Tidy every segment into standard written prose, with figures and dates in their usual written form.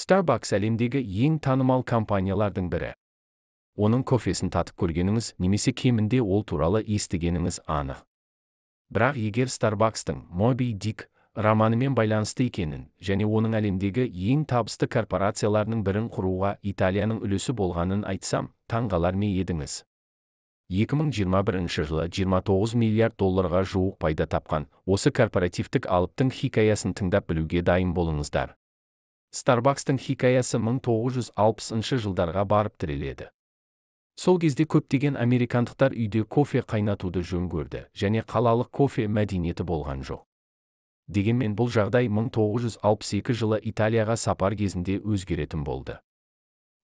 Starbucks әлемдегі ең танымал компаниялардың бірі. Оның кофесін татып көргеніңіз немесе кемінде ол туралы естігеніңіз анық. Бірақ егер Starbucks-тың Moby Dick романымен байланысты екенін және оның әлемдегі ең табысты корпорацияларының бірін құруға Италияның үлесі болғанын айтсам, таңғалар ма едіңіз? 2021 жылы 29 миллиард долларға жуық пайда тапқан осы корпоративтік алыптың хикаясын тыңдап білуге дайын болыңыздар. Starbucks-тың хикаясы 1960 жылдарға барып тіреледі. Сол кезде көптеген американдықтар үйде кофе қайнатуды жөн көрді және қалалық кофе мәдениеті болған жоқ. Дегенмен бұл жағдай 1962 жылы Италияға сапар кезінде өзгеретін болды.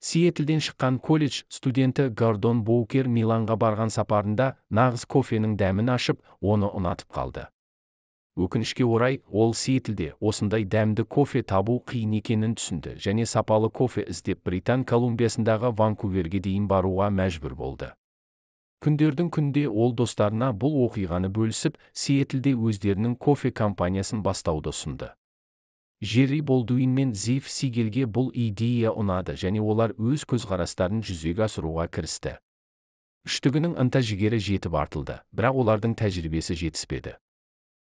Сиэтлден шыққан колледж студенті Гордон Боукер Миланға барған сапарында нағыз кофенің дәмін ашып, оны ұнатып қалды. Өкінішке орай, ол Сиэтлде осындай дәмді кофе табу қиын екенін түсінді және сапалы кофе іздеп Британ Колумбиясындағы Ванкуверге дейін баруға мәжбүр болды. Күндердің күнде ол достарына бұл оқиғаны бөлісіп, Сиэтлде өздерінің кофе компаниясын бастауды ұсынды. Джерри Болдуин мен Зив Сигелге бұл идея ұнады және олар өз көзқарастарын жүзеге асыруға кірісті. Үштігінің ынта-жігері жетіп артылды, бірақ олардың тәжірибесі жетіспеді.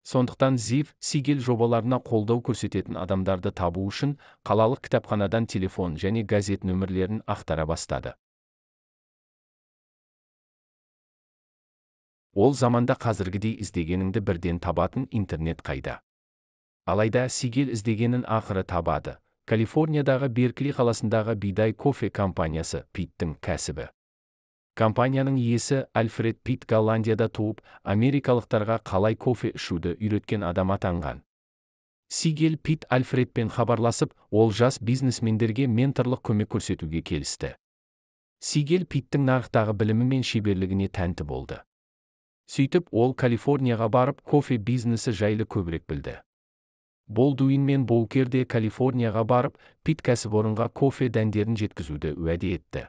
Сондықтан Зив Сигел жобаларына қолдау көрсететін адамдарды табу үшін қалалық кітапханадан телефон және газет нөмірлерін ақтара бастады. Ол заманда қазіргідей іздегеніңді бірден табатын интернет қайда? Алайда Сигел іздегенін ақыры табады. Калифорниядағы Беркли қаласындағы бидай кофе компаниясы Питтің кәсібі. Компанияның иесі Альфред Питт Голландияда туып, америкалықтарға қалай кофе ішуді үйреткен адам атанған. Сигел Питт Альфредпен хабарласып, ол жас бизнесмендерге менторлық көмек көрсетуге келісті. Сигел Питтің нарықтағы білімі мен шеберлігіне тәнті болды. Сөйтіп, ол Калифорнияға барып, кофе бизнесі жайлы көбірек білді. Болдуин мен Боукер де Калифорнияға барып, Питт кәсіпорынға кофе дәндерін жеткізуді уәде етті.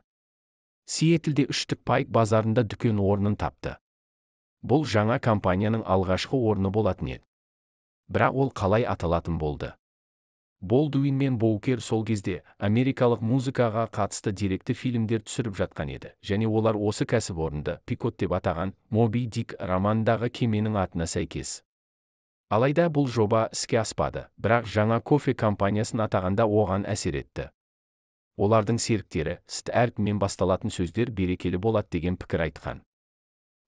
Сиэтлде үштік Пайк базарында дүкен орнын тапты. Бұл жаңа компанияның алғашқы орны болатын еді. Бірақ ол қалай аталатын болды? Болдуин мен Боукер сол кезде америкалық музыкаға қатысты деректі фильмдер түсіріп жатқан еді, және олар осы кәсіпорынды Пикот деп атаған Моби Дик романындағы кеменің атына сәйкес. Алайда бұл жоба іске аспады, бірақ жаңа кофе компаниясын атағанда оған әсер етті. Олардың серіктері «ст» әрпімен басталатын сөздер берекелі болады деген пікір айтқан.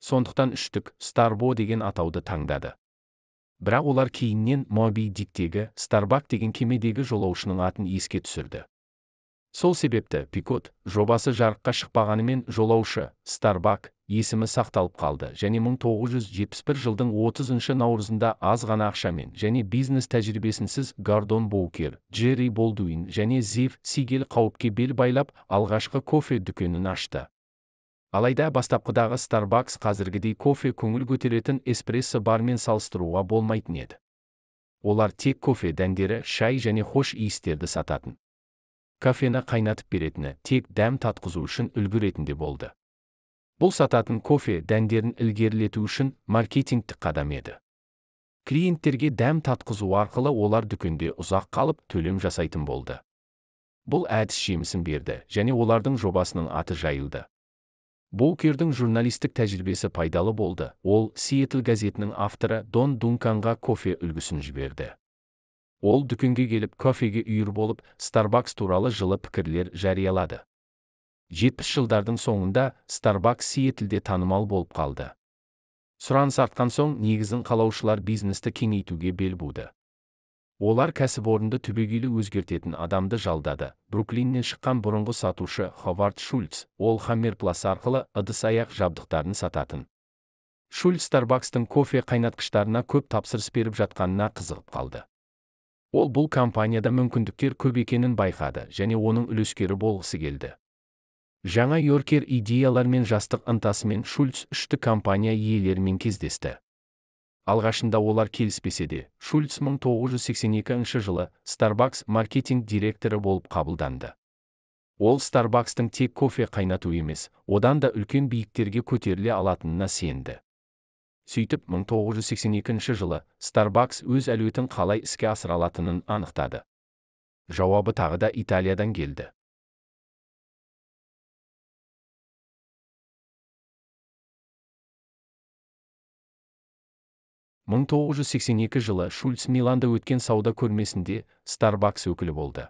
Сондықтан үштік Старбо деген атауды таңдады. Бірақ олар кейіннен Моби Диктегі Старбак деген кемедегі жолаушының атын еске түсірді. Сол себепті Пикот жобасы жарыққа шықпағанымен жолаушы Старбак есімі сақталып қалды және 1971 жылдың 30 наурызында аз ғана ақшамен және бизнес тәжірибесінсіз Гордон Боукер, Джерри Болдуин және Зив Сигел қауіпке бел байлап, алғашқы кофе дүкенін ашты. Алайда бастапқыдағы Starbucks қазіргідей кофе көңіл көтеретін эспрессо бармен салыстыруға болмайтын еді. Олар тек кофе дәндері, шай және хош иістерді сататын. Кофені қайнатып беретіні тек дәм татқызу үшін үлгі ретінде болды. Бұл сататын кофе дәндерін ілгерілету үшін маркетингтік қадам еді. Клиенттерге дәм татқызу арқылы олар дүкенде ұзақ қалып төлем жасайтын болды. Бұл әдіс жемісін берді және олардың жобасының аты жайылды. Боукердің журналистік тәжірибесі пайдалы болды. Ол Сиэтл газетінің авторы Дон Дунканға кофе үлгісін жіберді. Ол дүкенге келіп кофеге үйір болып, Starbucks туралы жылы пікірлер жариялады. 70 жылдардың соңында Starbucks Сиэтлде танымал болып қалды. Сұраныс артқан соң негізін қалаушылар бизнесті кеңейтуге бел буды. Олар кәсіпорынды түбегейлі өзгертетін адамды жалдады. Бруклиннен шыққан бұрынғы сатушы Ховард Шульц, ол Хаммер Плас арқылы ыдыс-аяқ жабдықтарын сататын. Шульц Starbucks-тың кофе қайнатқыштарына көп тапсырыс беріп жатқанына қызығып қалды. Ол бұл компанияда мүмкіндіктер көп екенін байқады және оның үлескері болғысы келді. Жаңа Йоркер идеялар мен жастық ынтасымен Шульц үшті компания иелерімен кездесті. Алғашында олар келіспесе де, Шульц 1982 жылы Starbucks маркетинг директоры болып қабылданды. Ол Starbucks-тың тек кофе қайнату емес, одан да үлкен биіктерге көтеріле алатынына сенді. Сөйтіп 1982 жылы Starbucks өз әлеуетін қалай іске асыра алатынын анықтады. Жауабы тағы да Италиядан келді. 1982 жылы Шульц Миланда өткен сауда көрмесінде Starbucks өкілі болды.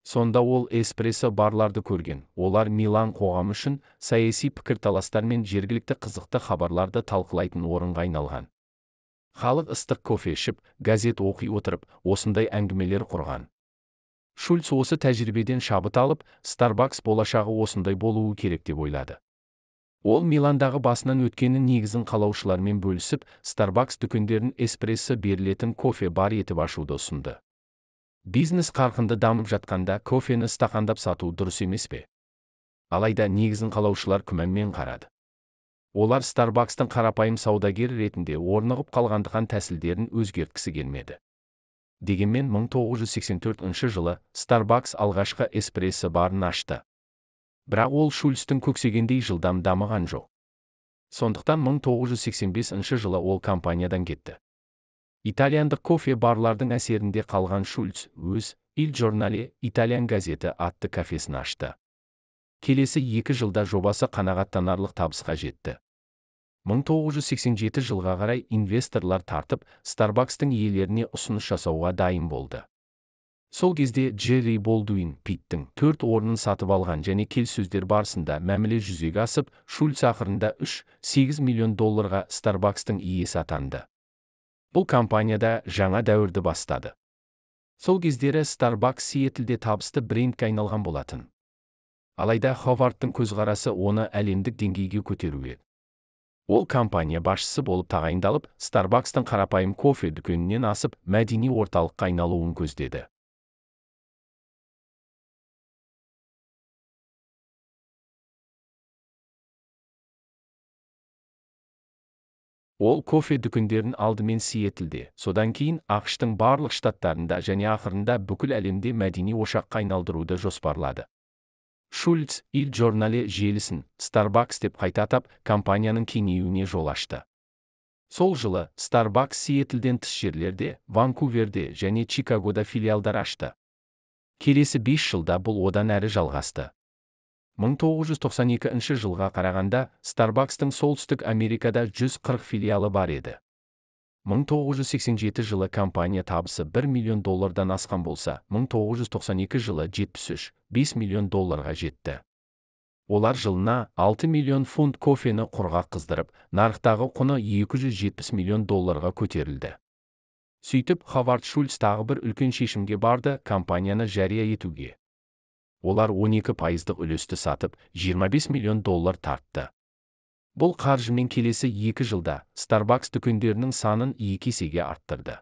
Сонда ол эспрессо барларды көрген, олар Милан қоғамы үшін саяси пікірталастар мен жергілікті қызықты хабарларды талқылайтын орынға айналған. Халық ыстық кофе ішіп, газет оқи отырып, осындай әңгімелер құрған. Шульц осы тәжірибеден шабыт алып, Starbucks болашағы осындай болуы керек деп ойлады. Ол Миландағы басынан өткенін негізін қалаушылармен бөлісіп, Starbucks дүкендерін эспрессо берілетін кофе бар етіп ашуды ұсынды. Бизнес қарқынды дамып жатқанда кофені стақандап сату дұрыс емес пе? Алайда негізін қалаушылар күмәнмен қарады. Олар Starbucks-тың қарапайым саудагер ретінде орнығып қалғандықтан тәсілдерін өзгерткісі келмеді. Дегенмен 1984 жылы Starbucks алғашқы эспрессо барын ашты. Бірақ ол Шульцтің көксегендей жылдам дамыған жоқ. Сондықтан 1985 жылы ол компаниядан кетті. Итальяндық кофе барлардың әсерінде қалған Шульц өз Il Giornale итальян газеті атты кафесін ашты. Келесі 2 жылда жобасы қанағаттанарлық табысқа жетті. 1987 жылға қарай инвесторлар тартып, Starbucks-тың иелеріне ұсыныс жасауға дайын болды. Сол кезде Джерри Болдуин Питтің 4 орнын сатып алған және келіссөздер барысында мәміле жүзеге асып, Шульц ақырында 3,8 миллион долларға Starbucks-тың иесі атанды. Бұл компанияда жаңа дәуірді бастады. Сол кездері Starbucks Сиэтлде табысты брендке айналған болатын. Алайда Ховардтың көзқарасы оны әлемдік деңгейге көтеру еді. Ол компания басшысы болып тағайындалып, Starbucks-тың қарапайым кофе дүкенінен асып, мәдени орталыққа айналуын көздеді. Ол кофе дүкендерін алдымен Сиэтлде, содан кейін АҚШ-тың барлық штаттарында және ақырында бүкіл әлемде мәдени ошаққа айналдыруды жоспарлады. Шульц Il Giornale желісін Starbucks деп қайта атап, компанияның кеңеюіне жол ашты. Сол жылы Starbucks Сиэтлден тыс жерлерде, Ванкуверде және Чикагода филиалдар ашты. Келесі 5 жылда бұл одан әрі жалғасты. 1992 жылға қарағанда Starbucks-тың Солтүстік Америкада 140 филиалы бар еді. 1987 жылы компания табысы 1 миллион доллардан асқан болса, 1992 жылы 73,5 миллион долларға жетті. Олар жылына 6 миллион фунт кофені құрғақ қыздырып, нарықтағы құны 270 миллион долларға көтерілді. Сөйтіп, Ховард Шульц тағы бір үлкен шешімге барды, компанияны жария етуге. Олар 12%-дық үлесті сатып, 25 миллион доллар тартты. Бұл қаржымен келесі 2 жылда Starbucks дүкендерінің санын 2 есеге арттырды.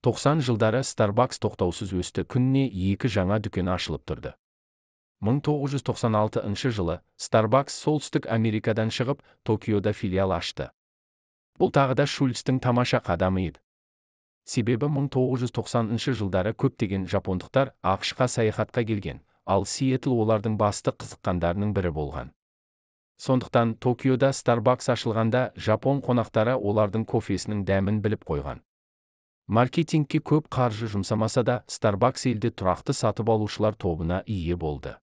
90 жылдары Starbucks тоқтаусыз өсті, күніне 2 жаңа дүкен ашылып тұрды. 1996 жылы Starbucks Солтүстік Америкадан шығып, Токиода филиал ашты. Бұл тағы да Шульцтің тамаша қадамы еді. Себебі 1990 жылдары көптеген жапондықтар АҚШ-қа саяхатқа келген, ал Сиэтл олардың басты қызыққандарының бірі болған. Сондықтан Токиода Starbucks ашылғанда жапон қонақтары олардың кофесінің дәмін біліп қойған. Маркетингке көп қаржы жұмсамаса да, Starbucks елде тұрақты сатып алушылар тобына ие болды.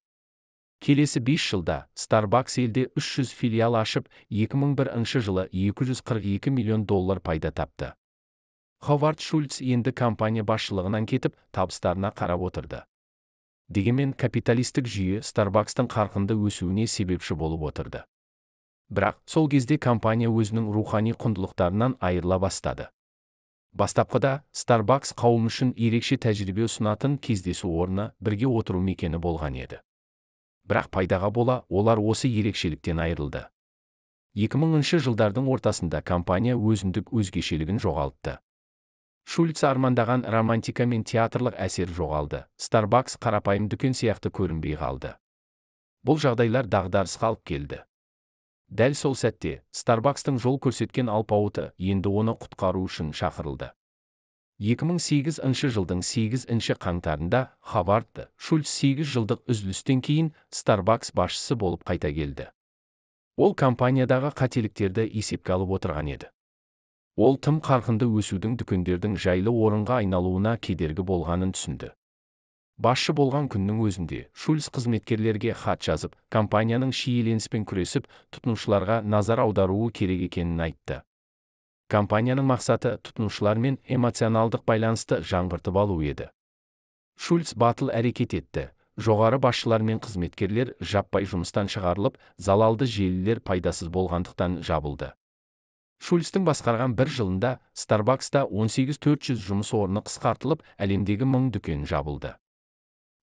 Келесі 5 жылда Starbucks елде 300 филиал ашып, 2001 жылы 242 миллион доллар пайда тапты. Ховард Шульц енді компания басшылығынан кетіп, табыстарына қарап отырды. Дегенмен капиталистік жүйе Starbucks-тың қарқынды өсуіне себепші болып отырды. Бірақ сол кезде компания өзінің рухани құндылықтарынан айырыла бастады. Бастапқыда Starbucks қауым үшін ерекше тәжірибе ұсынатын кездесу орны, бірге отыру мекені болған еді. Бірақ пайдаға бола, олар осы ерекшеліктен айырылды. 2000 жылдардың ортасында компания өзіндік өзгешелігін жоғалтты. Шульц армандаған романтика мен театрлық әсер жоғалды. Starbucks қарапайым дүкен сияқты көрінбей қалды. Бұл жағдайлар дағдарысқа алып келді. Дәл сол сәтте Starbucks-тың жол көрсеткен алпауыты енді оны құтқару үшін шақырылды. 2008 жылдың 8 қаңтарында Ховард Шульц 8 жылдық үзілістен кейін Starbucks басшысы болып қайта келді. Ол компаниядағы қателіктерді есепке алып отырған еді. Ол тым қарқынды өсудің дүкендердің жайлы орынға айналуына кедергі болғанын түсінді. Басшы болған күннің өзінде Шульц қызметкерлерге хат жазып, компанияның шиеленіспен күресіп, тұтынушыларға назар аударуы керек екенін айтты. Компанияның мақсаты тұтынушылармен эмоционалдық байланысты жаңғыртып алу еді. Шульц батыл әрекет етті. Жоғары басшылар мен қызметкерлер жаппай жұмыстан шығарылып, залалды желілер пайдасыз болғандықтан жабылды. Шульцтің басқарған бір жылында Starbucks'та 18 400 жұмыс орны қысқартылып, әлемдегі 1000 дүкен жабылды.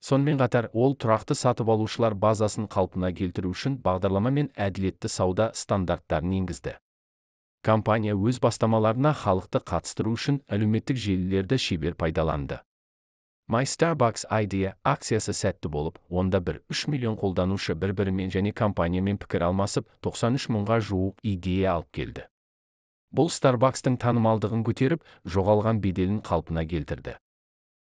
Сонымен қатар, ол тұрақты сатып алушылар базасын қалпына келтіру үшін бағдарлама мен әділетті сауда стандарттарын енгізді. Компания өз бастамаларына халықты қатыстыру үшін әлеуметтік желілерді шебер пайдаланды. My Starbucks Idea акциясы сәтті болып, онда 1,3 миллион қолданушы бір-бірімен және компаниямен пікір алмасып, 93 мыңға жуық идея алып келді. Бұл Starbucks-тың танымалдығын көтеріп, жоғалған беделін қалпына келтірді.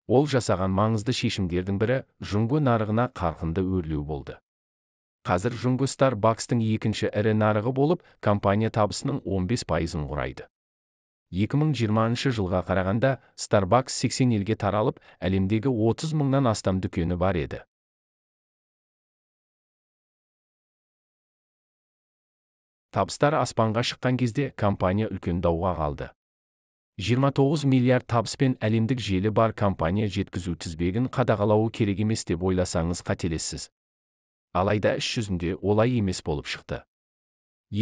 Ол жасаған маңызды шешімдердің бірі Жұңгы нарығына қарқынды өрлеу болды. Қазір Жұңгы Starbucks-тың екінші ірі нарығы болып, компания табысының 15%-ын құрайды. 2020 жылға қарағанда Starbucks 80 елге таралып, әлемдегі 30 мыңнан астам дүкені бар еді. Табыстары аспанға шыққан кезде компания үлкен дауға қалды. 29 миллиард табыспен әлемдік желі бар компания жеткізу тізбегін қадағалауы керек емес деп ойласаңыз, қателессіз. Алайда іс жүзінде олай емес болып шықты.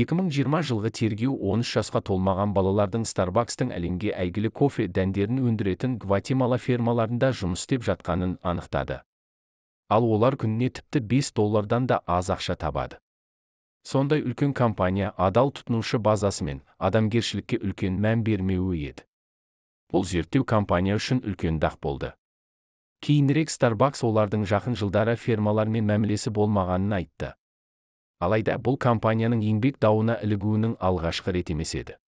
2020 жылғы тергеу 13 жасқа толмаған балалардың Starbucks-тың әлемге әйгілі кофе дәндерін өндіретін Гватемала фермаларында жұмыс істеп жатқанын анықтады. Ал олар күніне тіпті 5 доллардан да аз ақша табады. Сондай үлкен компания адал тұтынушы базасымен адамгершілікке үлкен мән бермеуі еді. Бұл зерттеу компания үшін үлкен дақ болды. Кейінірек Starbucks олардың жақын жылдары фермалармен мәмілесі болмағанын айтты. Алайда бұл компанияның еңбек дауына ілігуінің алғашқы рет емес еді.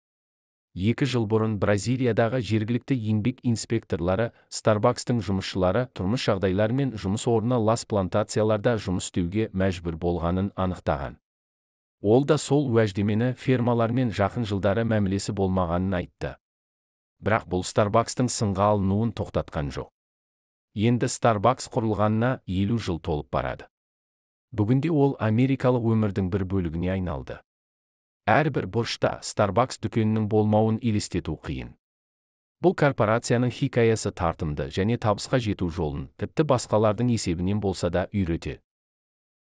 2 жыл бұрын Бразилиядағы жергілікті еңбек инспекторлары Starbucks-тың жұмысшылары тұрмыс жағдайлары мен жұмыс орны лас плантацияларда жұмыс істеуге мәжбүр болғанын анықтаған. Ол да сол уәждемені, фермалармен жақын жылдары мәмілесі болмағанын айтты. Бірақ бұл Starbucks-тың сынға алынуын тоқтатқан жоқ. Енді Starbucks құрылғанына 50 жыл толып барады. Бүгінде ол америкалық өмірдің бір бөлігіне айналды. Әрбір бұрышта Starbucks дүкенінің болмауын елестету қиын. Бұл корпорацияның хикаясы тартымды және табысқа жету жолын, тіпті басқалардың есебінен болса да, үйретеді.